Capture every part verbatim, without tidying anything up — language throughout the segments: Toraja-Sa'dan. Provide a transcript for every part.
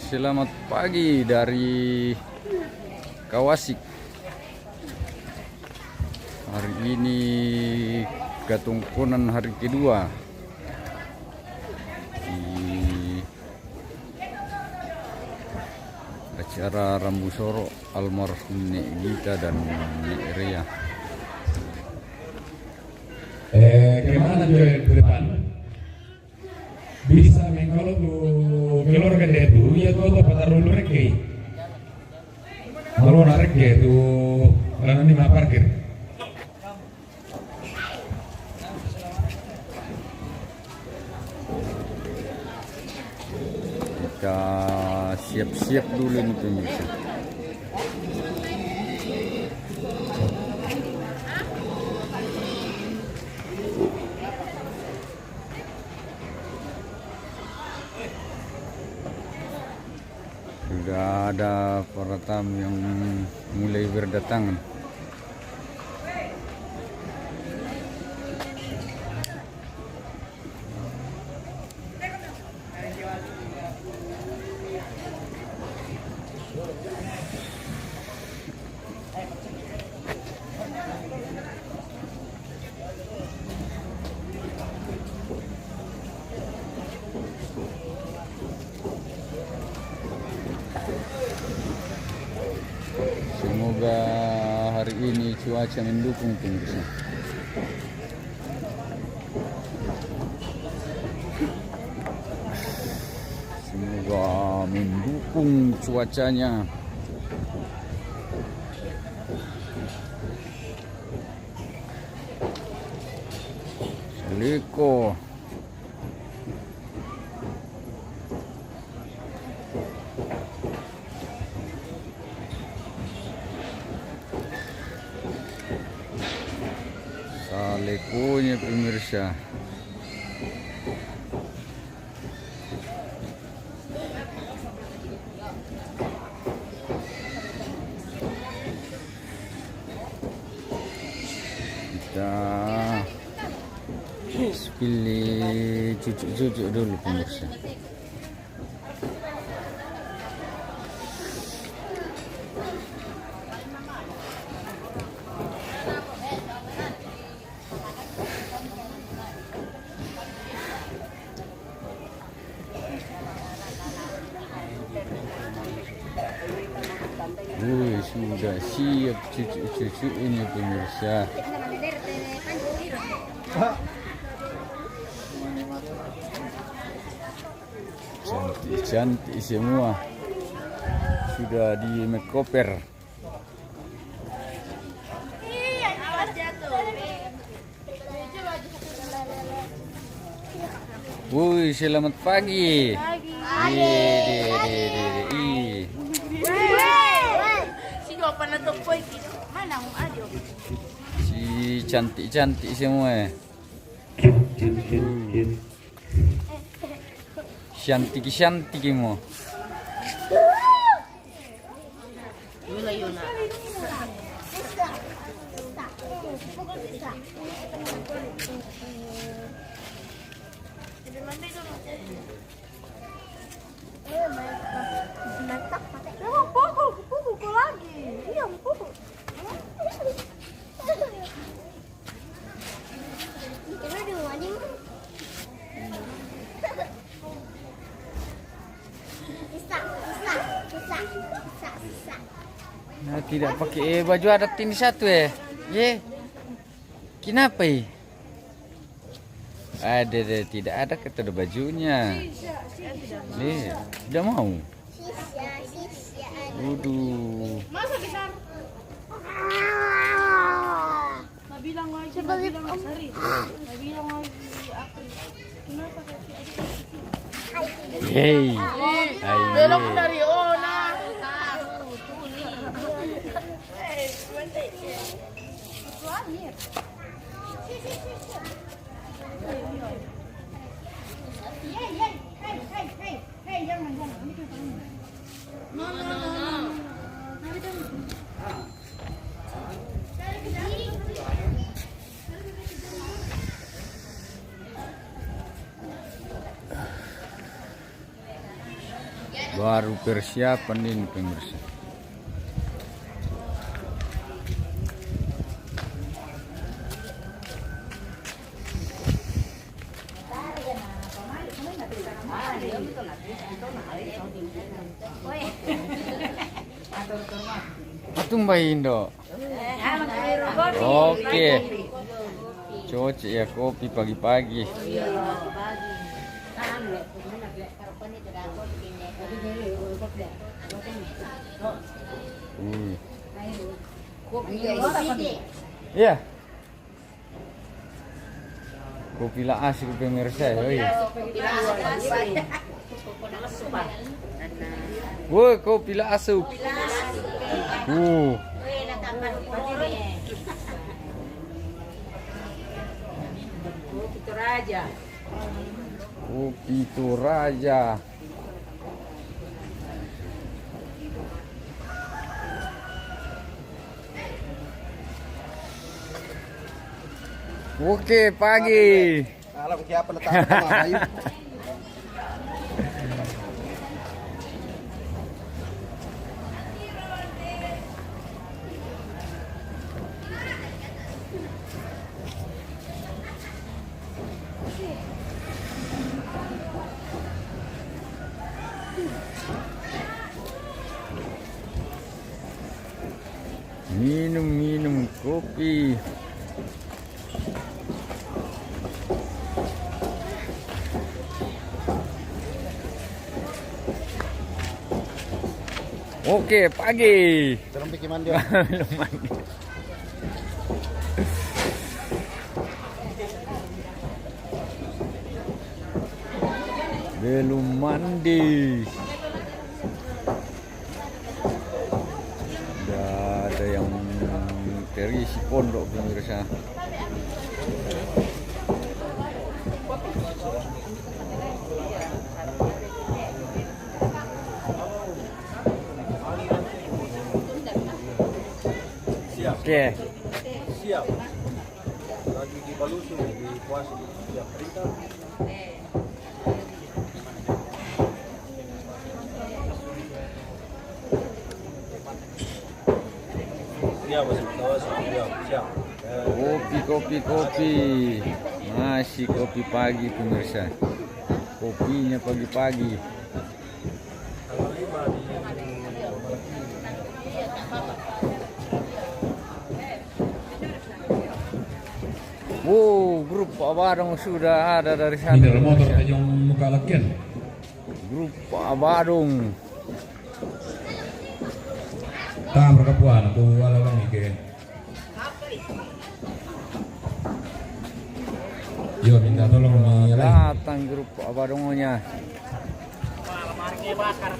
Selamat pagi dari Kawasik. Hari ini katongkonan hari kedua di acara Rambu Soro almarhum Nek Gita dan Nek Ria. Eh, kemana juga ke depan? Bisa mengkolo tu keluarga dia tu, ya tu apa taruh dulu reke. Kalau nak reke tu, karena ini mau parkir. Kita siap-siap dulu ini pemirsa. Sudah ada para tamu yang mulai berdatangan. Semoga hari ini cuaca mendukung, pemirsa. Semoga mendukung cuacanya. Liko. Salekonya, pemirsa. Kita pilih cucuk-cucuk dulu, pemirsa. Wih, sudah siap cucuk-cucuk ini, pemirsa. Cantik-cantik semua. Sudah di makeover. Woi, selamat pagi. Pagi. Ih, deh, deh, deh, deh. Ih. Si Jopan atau Boy gitu. Mana mau aja? Si cantik-cantik semua, eh. Cantik-cantik semua. Mantap, pakai. Pukul, pukul, pukul lagi. Iya, pukul. Kita dulu aja. Nah, tidak pakai, eh, baju adat ini satu, eh. Ye. Kenapa, eh? Ada, ada, tidak ada kata ada bajunya. Nih, tidak mau. Waduh. Hei. Hai. Belok dari ona. Baru persiapan ini, pemirsa. Atumbai Indo. Oke. Cocok ya kopi pagi-pagi. Hmm. Iya. Kopi la asik, pemirsa, oi. Woi, kopi la asik. Uh. Kopi Toraja. Oke, pagi. Kalau siapa letak sama kayu. Minum, minum kopi. Oke, pagi. Belum pikir mandi, Om. Belum mandi. Belum mandi. Udah ada yang terisi pondok, pemirsa. Siap. Oke. Siap. Lagi di Balusu, di Kuasi. Siap, perintah. Iya, Bos. Iya, siap. Kopi, kopi, kopi. Masih kopi pagi, pemirsa. Kopinya pagi-pagi. Wow, grup Pak Badung sudah ada dari sana. Ini motor tajong muka lakian. Grup Pak Badung. Tang berkapuan, aku wala lagi ke. Yo, minta tolong mi lain. Datang grup Pak Badungnya.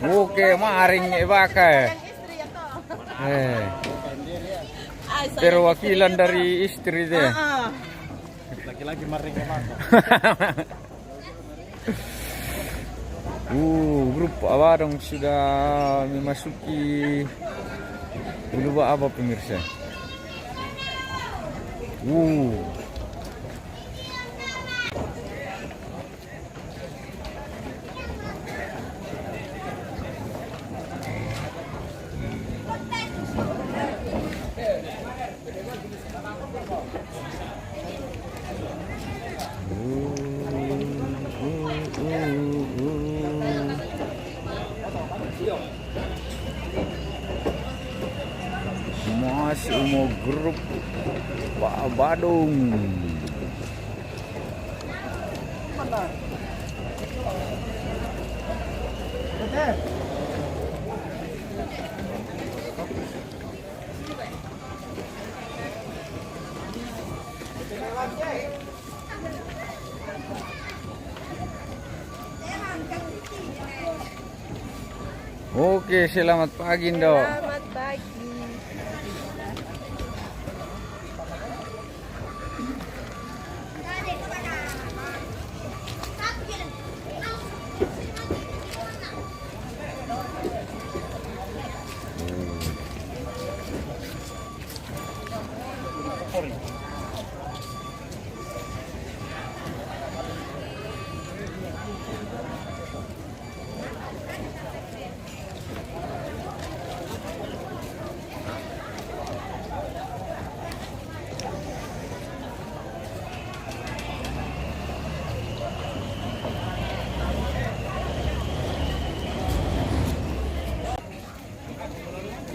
Oke, maring e baka. Eh. Perwakilan dari istri deh. Laki-laki maring e baka. Uh, grup Awadong sudah memasuki Uluwatu, pemirsa. Uh. Masih mau grup Pak Badung. Oke, selamat pagi, Ndo. Selamat pagi.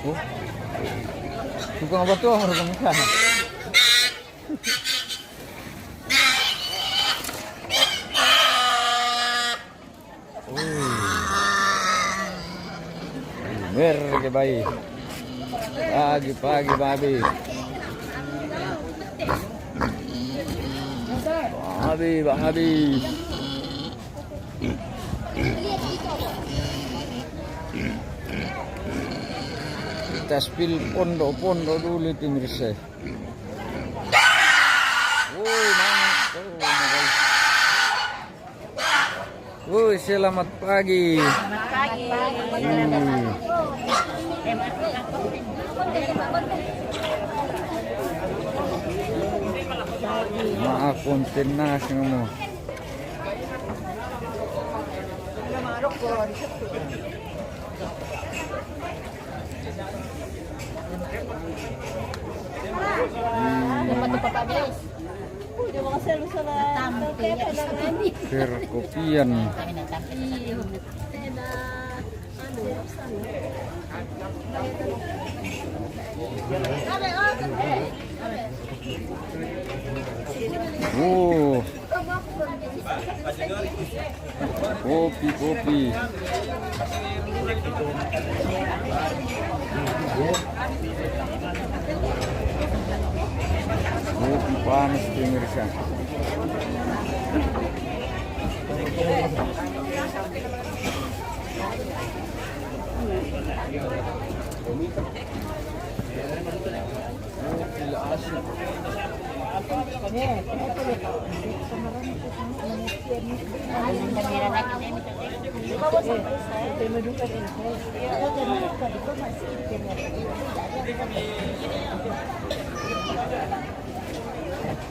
Oh. Tukang apa tuh? Tukang ikan. Ui. Mer ke bayi. Pagi-pagi babi. Babi, babi. Kita spill pondok-pondok dulu itu, mirsa. Woi, mantap. Woi, selamat pagi. Selamat pagi. Hmm. Maaf, konten nasi ngomong. Hmm. Perkopian. Oh. Kopi, kopi. Kopi panas, pemirsa.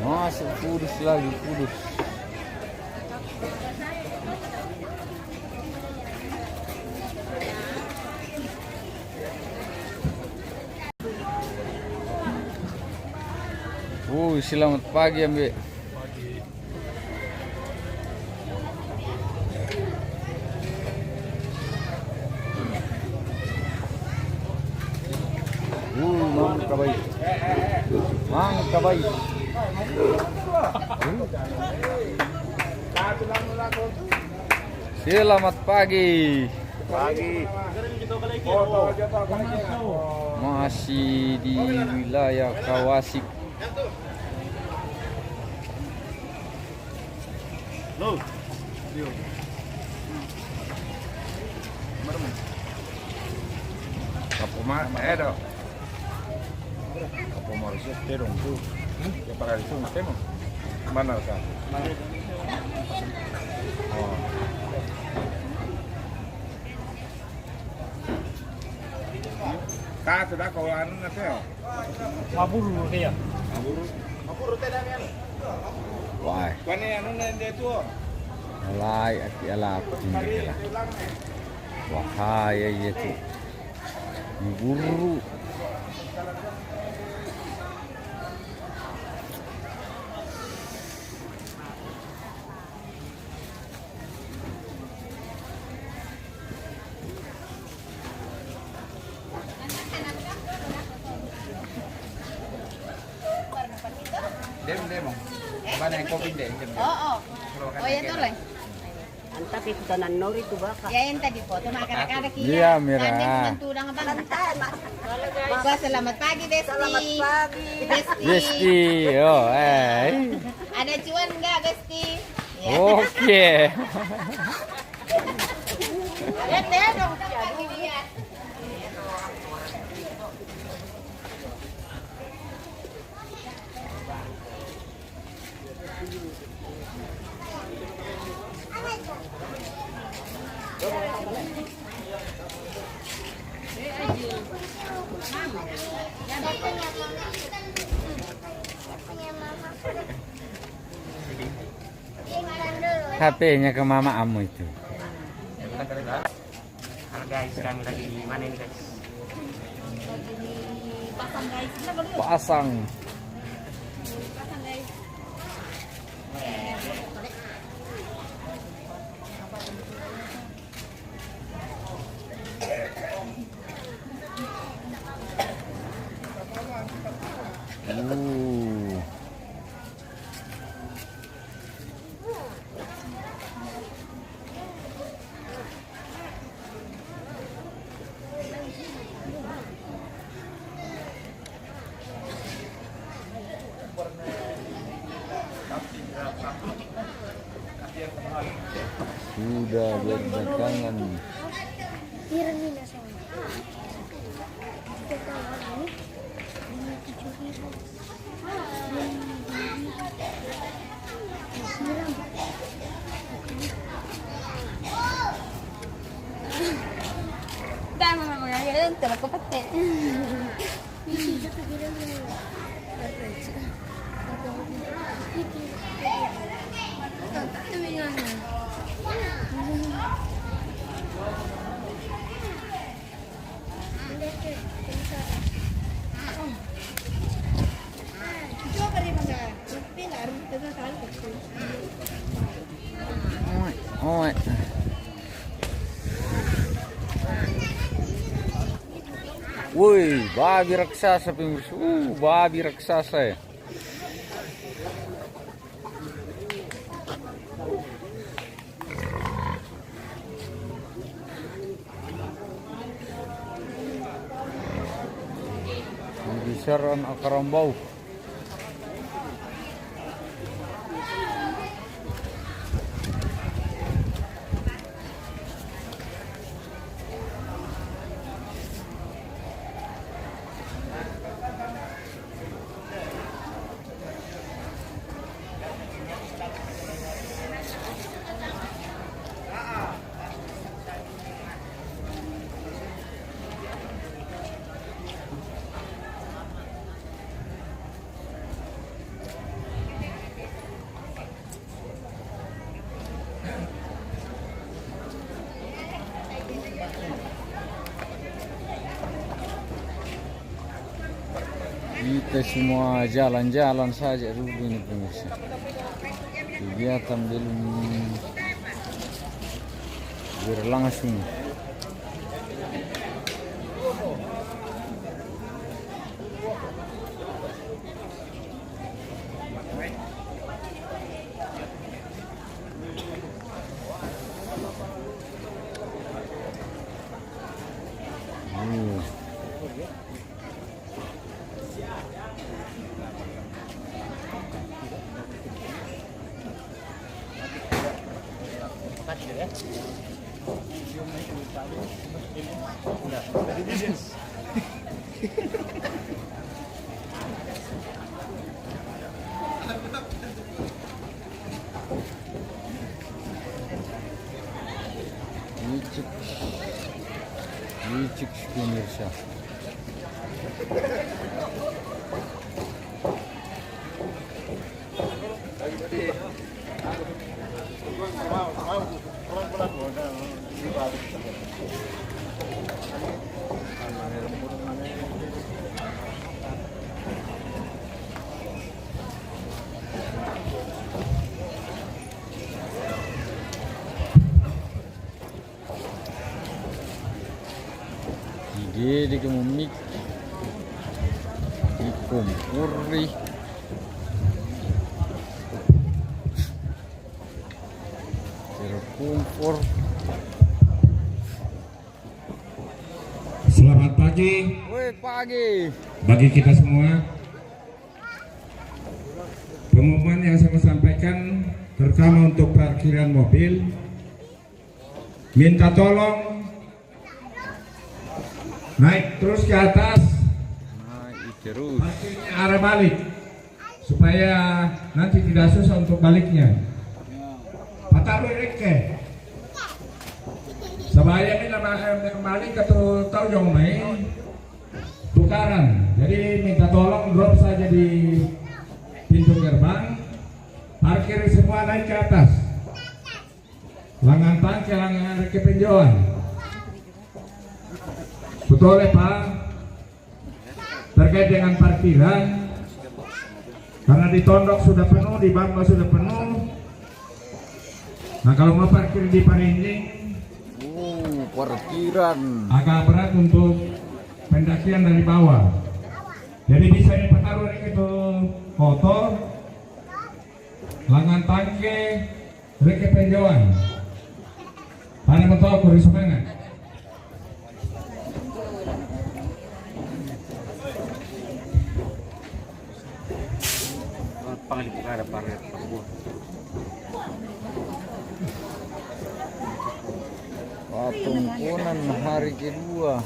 Masuk, kudus lagi, kudus. Wuh, selamat pagi, Ambe. Wuh, mangga baik. Mangga baik. Wuh. Selamat pagi. Pagi. Masih di wilayah Kawasik. Lo. Yo. Marmo. Kapo ma, eh, do. Kapo mo harus ya, terong tu. Ya, para itu, temo. Mana ka? Oh. Ka, sudah kau anu nanti ya? Maburu dia. Maburu. Maburu teh dah, kan? Wah. Kau ni anu nanti tu. Alai, aki ala aku tinggi lah. Wahai, ya, ya, tu. Maburu. Dem, dem. Ba na yang kopi, dem, dem. Oo. Oh, iya, tuh, Leng. Anta pi kutanan nori tu baka. Ya, enta di foto, maka kada-kada kia. Iya, Mira. Tanding cuma tudang, Bang. Wah, selamat pagi, Besti. Selamat pagi. Besti. Besti, oh, eh. Ada cuan nggak, Besti? Ya. Oke. Lihat deh dong, pagi dia. H P-nya ke mama kamu itu. Halo guys, kami lagi di mana ini guys? Pasang, guys. Pasang. Pasang, guys. Udah berdagangan. Dai, mamma, magagaling, tira ko pati. Oi, oi. Woi, babi raksasa, pemirsa. Uh, babi raksasa ya. Bisaran akarambau. Kita semua jalan-jalan saja dulu ini, pemirsa. Kegiatan belum berlangsung. Hmm. Licik. Licik, pemirsa. Ide de ke mumik. Di kompor ri. Terkumpor. Selamat pagi. Woi, pagi. Bagi kita semua, pengumuman yang saya mau sampaikan, terutama untuk parkiran mobil, minta tolong naik terus ke atas. Naik terus. Parkirnya arah balik, supaya nanti tidak susah untuk baliknya. Pataru reke. Sabaya ini nama, eh, balik ke tu tau jong mai tukaran. Jadi minta tolong drop saja di pintu gerbang. Parkir semua naik ke atas. Langan tangke, langan reke penjualan. Betul ya, Pak? Terkait dengan parkiran, karena di Tondok sudah penuh, di Bamba sudah penuh. Nah, kalau mau parkir di Parinjing, uh, parkiran agak berat untuk pendakian dari bawah. Jadi bisa dipataru itu motor, langan tangke, reke penjualan. Pada motor kuri semangat. Pangali buka ada paret, Pak. Hari kedua.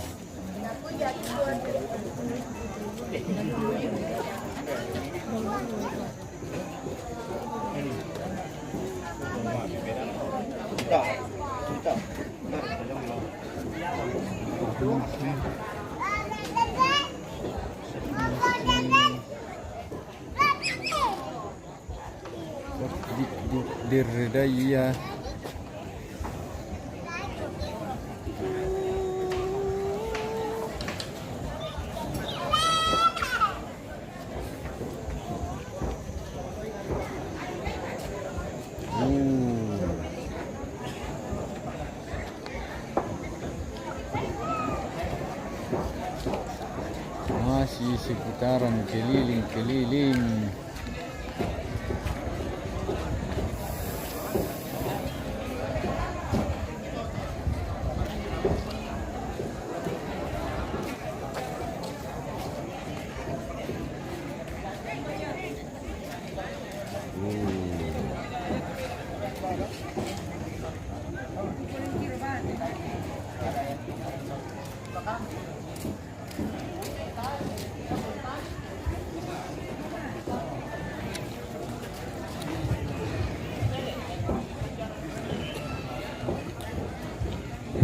Di, di, di Ridaya. Uh. Masih seputaran keliling-keliling.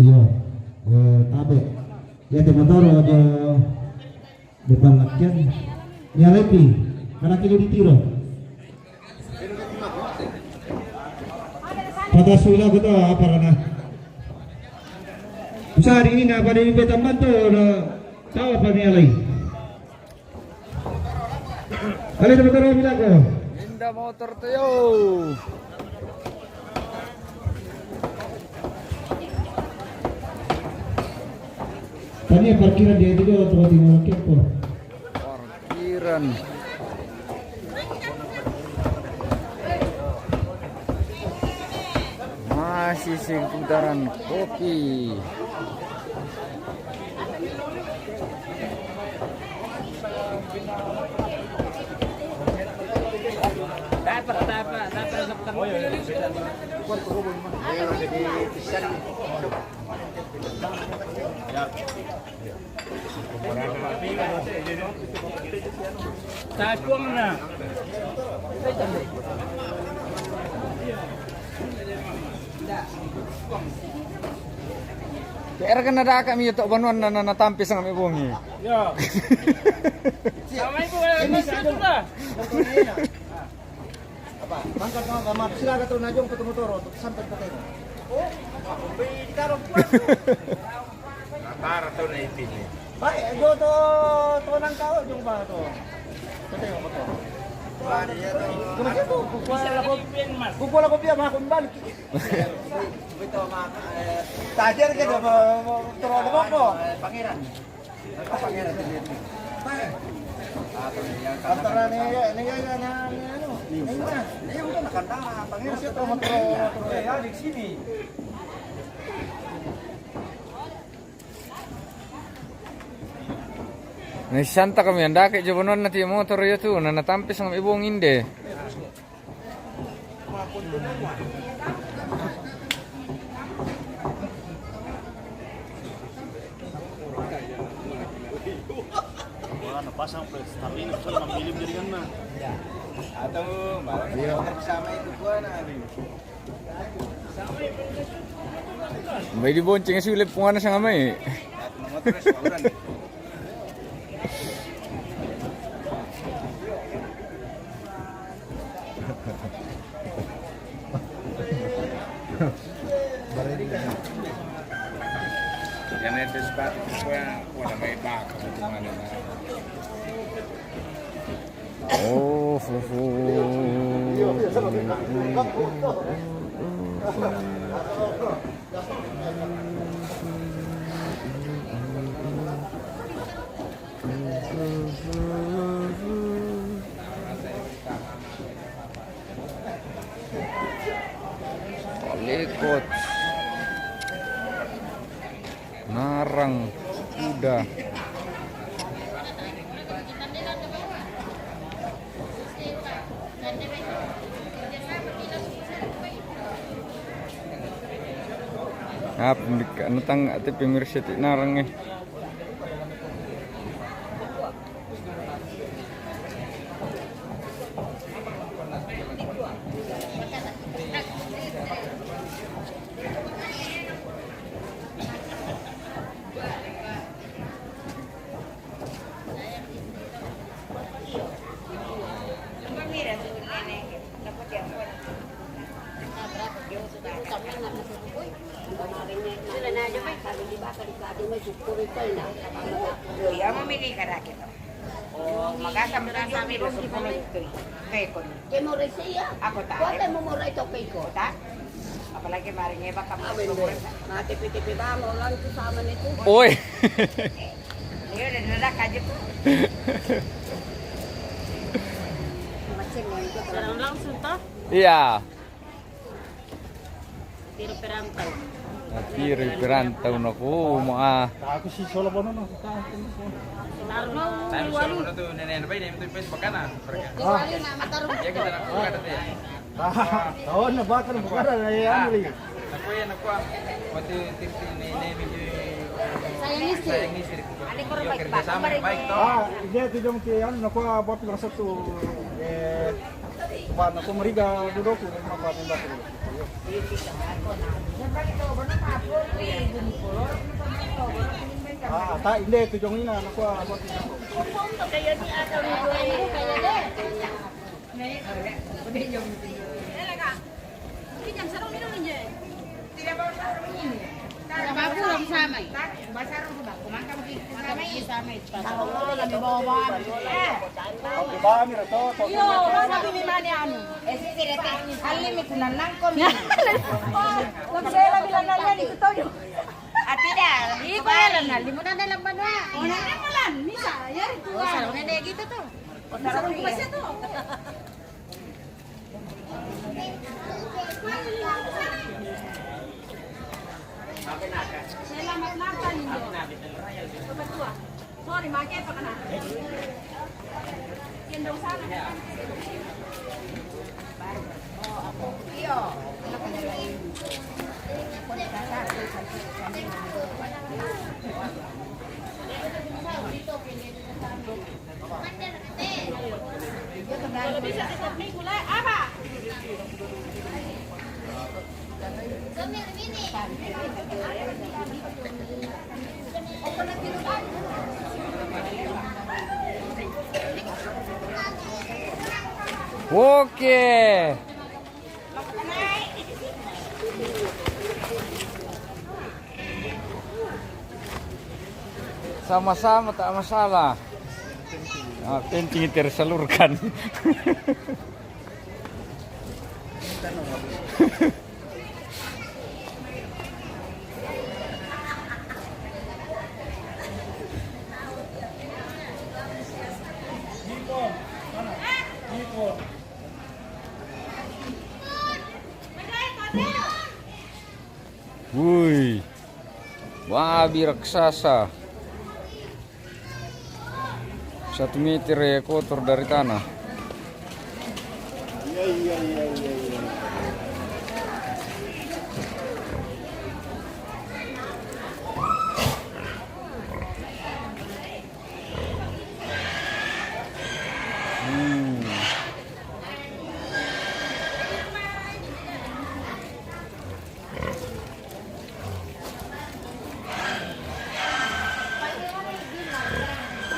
Iya, eh, tabe. Ya, te motor aja. Depan lakian. Ni alepi. Mana kilo di tiro? Pada suila kita apa kana? Usah di ini apa di betan bantu na tahu apa ni alai. Alai sama terus bilang ko. Inda motor Teo. Tania parkiran dia juga untuk tinggal kepo. Parkiran. Masih seputaran kopi. Takuang na. Kaya kan ada kami tok banuan na, na, na tampis nga mi bongi. Ya. Sama ibu, eh, ini mas satu lah. Apa? Bangkat mau, mau sila ka tro na jong ko tu motor, sampai ka tero. Oh, ako ba'y di karong kuwan. Natara to na ipin eh. Ba'y, jo to, to nang kao, jong ba to. Patay ako to. Wari ya to. Kumasya to, kukuha lang ako. Kukuha lang ako biya, mga kumbalik. Ito, mga, eh, tajer ka na, mga, mga, turo na mo ko. Eh, Pangeran. Antara ni, ni, ni, ni, ano, ni, na. Ni, yung na, kanta, Pangeran. Kasi ito, matro, matro. Eh, yan, di sini. Na santa kami, andake jo banuan na ti motor yo tu, na natampis nga mi bongi inde. Wah, napasang pala Starlink, napasang mamilip dari kan na. Atau malah motor sama itu gua na. May di bonceng si ulip kung ano siya nga may. Motor sa ulan. Yan ito sa bata ko, kuya, wala may baka sa tumana na. Oh, fufu. Palikot. Narang kuda. Ah, pembukaan tang ate pemirsa ti narang eh. Iya, mau milih kada kita. Oh, magasa mo sa Jomi, sa Jomi, sa Jomi. Kaya ko. Kaya mo rin siya. Ako ta. Kuha tayo mo mura ito, kay ko. Ta? Apalagi maring iba ka mga. Mati piti ba mo lang sa sama nito. Oy. Iya, udah nagdala ka dyan po. Sarang lang, sunta. Iya. Tiro perantau. Tiro perantau na ko, mga. Ako si Solo Bono, no? Tarno, Tarno, walu. Solo Bono to, nene, ano ba yun? Ito yung pwede pagkana. Walu na, matarong. Iya, kita na po, kada te. Ah, oh, na ba ka na pagkana, na yan, ano yun? Naku, yan, naku, ah. Pati, tip, tip, ni, ni, ni, Sayang istri. Sayang istri. Ano ko rin, bike, bike. Kerjasama, bike, to. Ah, iya, itu yung kaya, ano, naku, ah, buat lang sa to, eh, Ba, naku, mariga, dudu ko, naku, ba, nila ko. Ah, ta, hindi, ito yung ina, naku, ah, abot. Talaga. Hindi, sarong minum niya eh. Trabaho lang sa may. Basta rin ko ba? Kumanta mo dito sa may. Pasok mo lang, di ba, ba? Di ba, mira to, to. Yo, sabi ni Mani ano? Eh, si Sirete, alam mo, kunanang ko, mi. Huwag sila bilang nalyan, ito to, yo. Ati da, iko alam na, limunan na lang ba na? O, na lang mo lang, misa, yari ko. O, sarong na na, gito to. O, sarong ko ba siya to? Sorry, maki pa kana. Kendong sana. Iyo. Oke. Sama-sama, tak masalah. Ah, penting tersalurkan. Woi, babi raksasa. Satu meter ya kotor dari tanah. Hmm.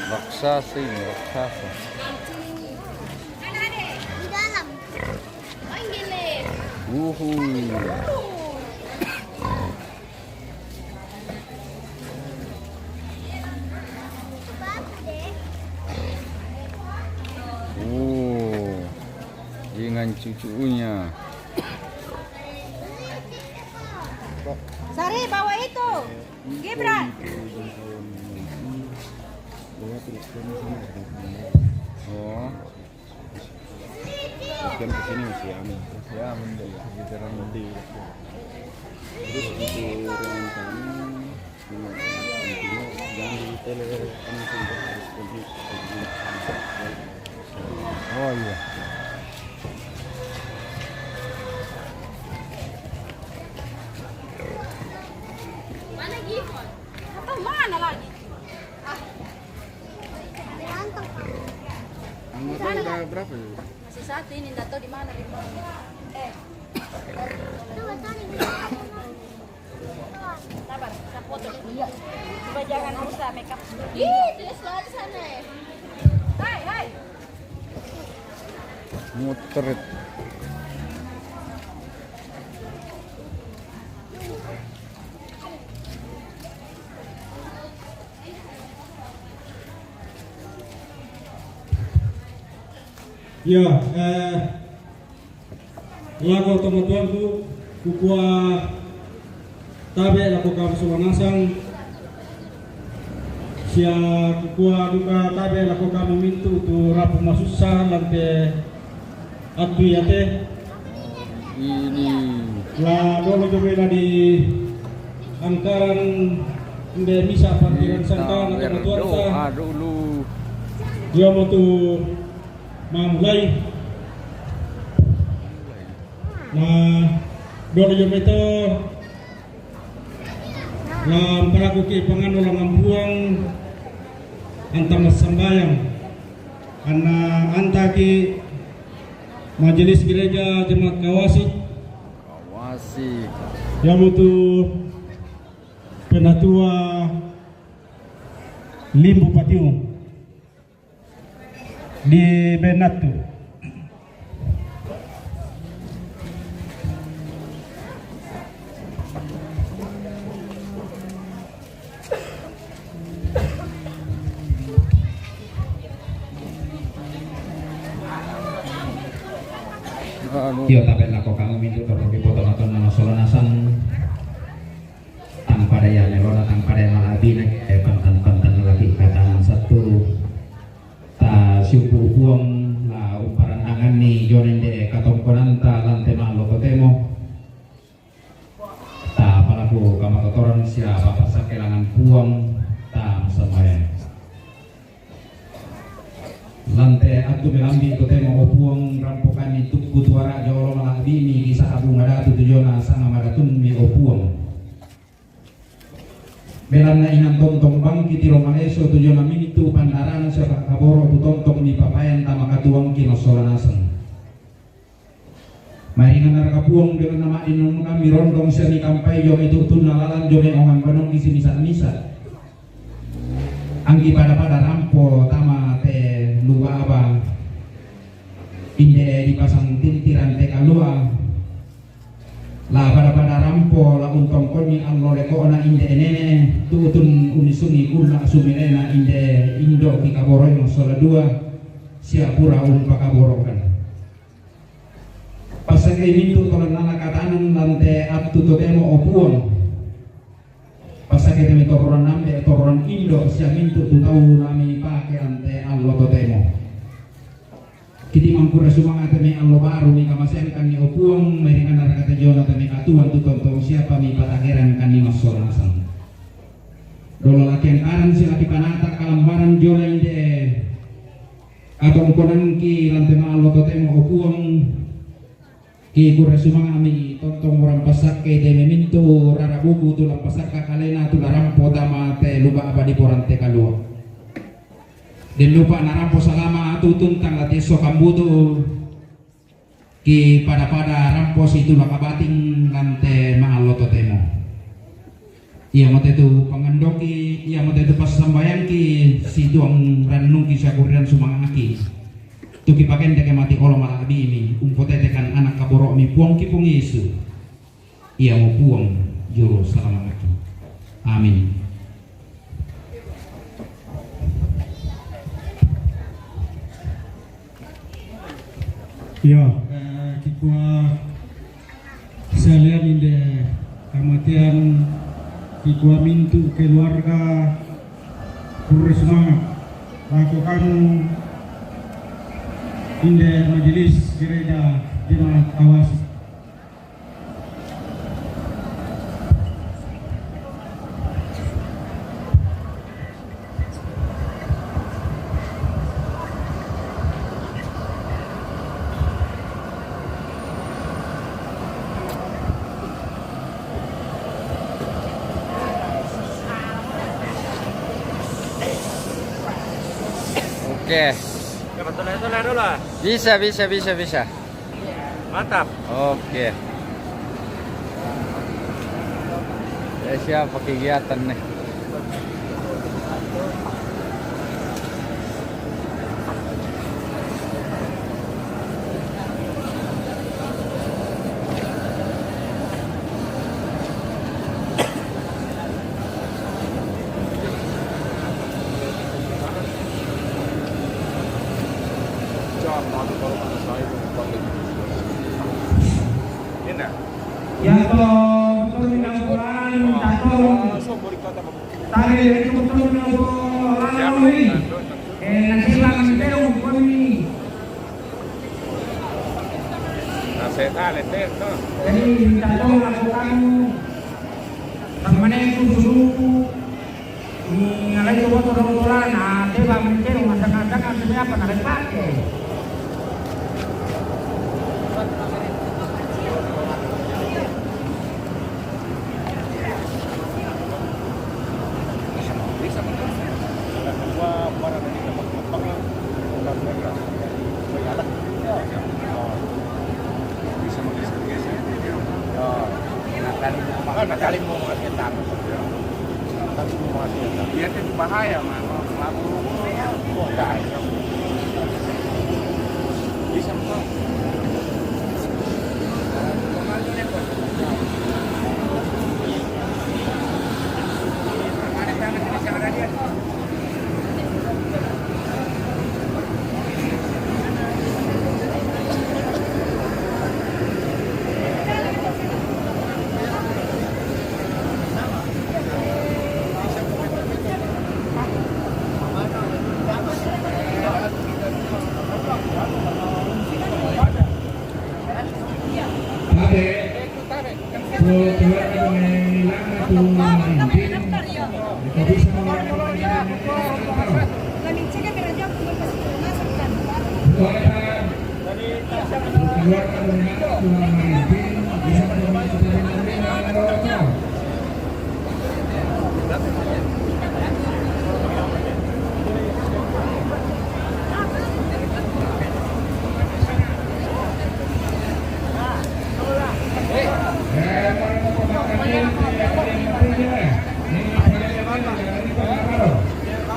Raksasa ini, raksasa. Di dalam. Uhuy. Oh, dengan cucunya. Sari, bawa itu. Gibran. Oh. Kan ke sini masih aman. Ya, aman deh. Iya, sekitar aman. Terus untuk ruangan tamu, hmm, intinya jangan di tele, kan masih ada harus pergi, pergi. Oh iya. Udah berapa ya? Masih satu ini, nggak tahu di mana di bawah. Eh. Sabar, saya foto. Iya. Coba jangan rusak makeup. Ih, dia selalu di sana ya. Hai, hai. Muter. Ya, eh, lako tomatuanku, kukua tabe lako kam sola nasang, sia kukua duka tabe lako kam mintu tu rapu masussa lampe attu iate. Ini. La dolo jo bela di angkaran nde misa pantiran sangka na tomatuanta. Berdoa dulu. Ia mo tu mamulai. Na dolo jo meto. La mparaku ki pangano langampuang anta massambayang. Anna anta ki Majelis Gereja Jemaat Kawasi. Kawasi. Ia mo tu penatua Limbu Patiu. Di Benatu. Io, tabe lako kamu mintu torro ki poto maton nana sola nasang. Tang pada ia melona, tang pada ia malabina, eh, pantan-pantan laki kata satu. Ta siupu Puang la umparandanganni jona inde katongkonanta lante ma'allo totemo. Ta palaku kamatotoran sia papasakkelangan Puang ta massambayang. Lante attu melambi totemo o Puang, rampokanni tukku tuara jolo malabini kisah Abu Madatu tujona sanga madatunmi o Puang. Belanna inang tontong bangki tiro maleso tujona mintu pandarana sia pakkaboro tu tontong mi papayan tama katuangki massola naseng. Mairingan naraka Puang belanna ma'dinunnu kami rondong sia mikampai jo mai tu'tunna lalan jo mai ongang banongki simisa-misa. Angki pada-pada rampo tama te lubaba inde dipasang tintiran te kalua. La pada-pada rampo la untongkonni allo leko'na inde enene, tu'tun unisungi kulla sumilena inde indo' kikaboroi massola dua, sia pura umpakaborokan. Passakkei mintu tolannana katanan lante attu totemo o Puang. Passakke te mai torroan ambe, torroan indo, sia mintu tu tau nami pake lante allo totemo. Kitimang pura sumanga te mai allo baru mi kamaseangkanni o Puang, mairinganna raka te jona te mai katuang tu tontong siapa mi patagerangkanni massola nasang. Dolo laki angkaran sia laki panata kalambaran jona inde katongkonangki lante ma'allo totemo o Puang. Ki kurre sumanga'mi tontong murang passakke te memintu rara buku tu la pasakka kalena tu la rampo tama te lubaba di porante kalua. Den lupa narampo salama atu tuntang la tiesso kambutu. Ki pada-pada rampo situ la kabating lante ma'allo totemo. Iamote tu pangandoki, iamote tu passambayangki, situang rannungki sakuriran sumanga'ki. Tu kipakendeke mati olo mala'bimi, umpotetekan anak kaboro'mi Puangki Puang Yesu. Iamo Puang juru salama'ki. Amin. Iyo, eh, kikua salian inde kamatean kikua mintu keluarga kurre sumanga' lako kamu inde majelis gereja jemaat Kawasi. Oke. Bisa, bisa, bisa, bisa. Mantap. Oke. Ya, siapa kegiatan nih? Ini. Ya, to, to, Tale, ecco, torna un po' là, lui. Eh, la sera, mistero, un po' di... La sera, l'eterno. Sì, intanto la tocchiamo. Permanente, su. Ni alai to boto rong tola na teba mintero masangan-sangan sebe apa na repake. Nakali mo mga kita. Nakali mo mga kita. Yan yung bahaya, mga mga. Ate, tu keluarga dengan Milana tu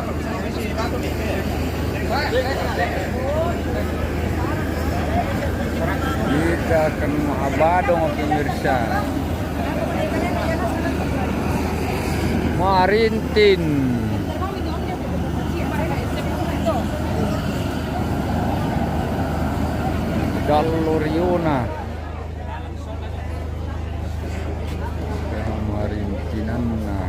Marintin, kau bisa melakukan. Ita kan mahabado nga pemirsa. Marintin. Dalloriona. Marintinanna.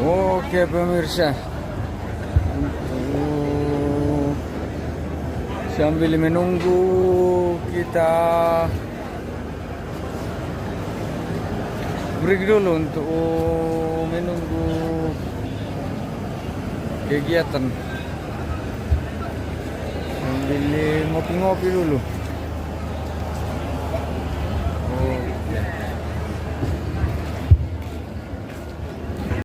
Oke, pemirsa, untuk sambil menunggu, kita break dulu untuk menunggu kegiatan, sambil ngopi-ngopi dulu.